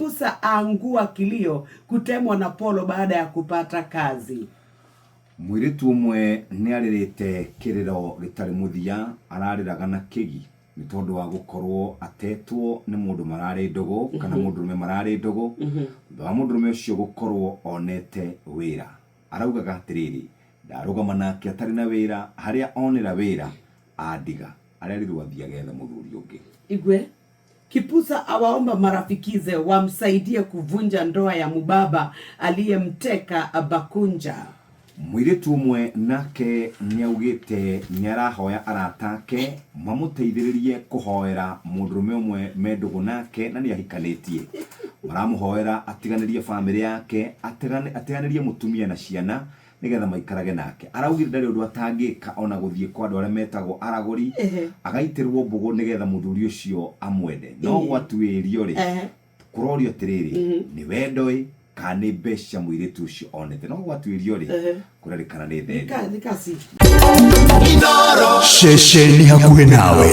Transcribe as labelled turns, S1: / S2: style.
S1: Kipusa aangua kilio kutemwa na Polo baada ya kupata kazi.
S2: Mũirĩtu ũmwe nĩ arĩrĩte kĩrĩro gĩtarĩ mũthia ararĩraga na kĩgi nĩ tondũ wa gũkorwo atetwo nĩ mũndũ mararĩ ndũgũ kana mũndũrũme mararĩ ndũgũ thutha wa mũndũrũme ũcio gũkorwo onete wĩra. Araugaga atĩrĩrĩ, ndarũgama nake atarĩ na wĩra, harĩa onera wĩra andiga. Arerirwo athiĩ agethe mũthuri ũngĩ.
S1: Igwe Kipusa awaomba marafikize wamsaidie kuvunja ndoa ya mubaba aliyemteka Bakunja.
S2: Mũirĩtu ũmwe nake nĩaugĩte nĩarahoya arata ake mamũteithĩrĩrie kũhoera mũndũrũme ũmwe me ndũgũ nake na nĩahikanĩtie. Maramũhoera atiganĩrie bamĩrĩ yake, ateanĩrie mũtumia na ciana nĩgetha maikarage nake. Araugire ndarĩ ũndũ atangĩka ona gũthiĩ kwa andũ arĩa metagwo aragũri, agaitĩrwo mbũgũ nĩgetha mũthuri ũcio amwende. No gwatuĩrio rĩ, kũrorio atĩrĩrĩ, nĩ wendo ĩ kana nĩ mbeca mũirĩtu ũcio onete? No gwatuĩrio rĩ, kũrerĩkana nĩ thendi.
S1: Nĩ kasi.
S3: Ceceni hakuhĩ nawe.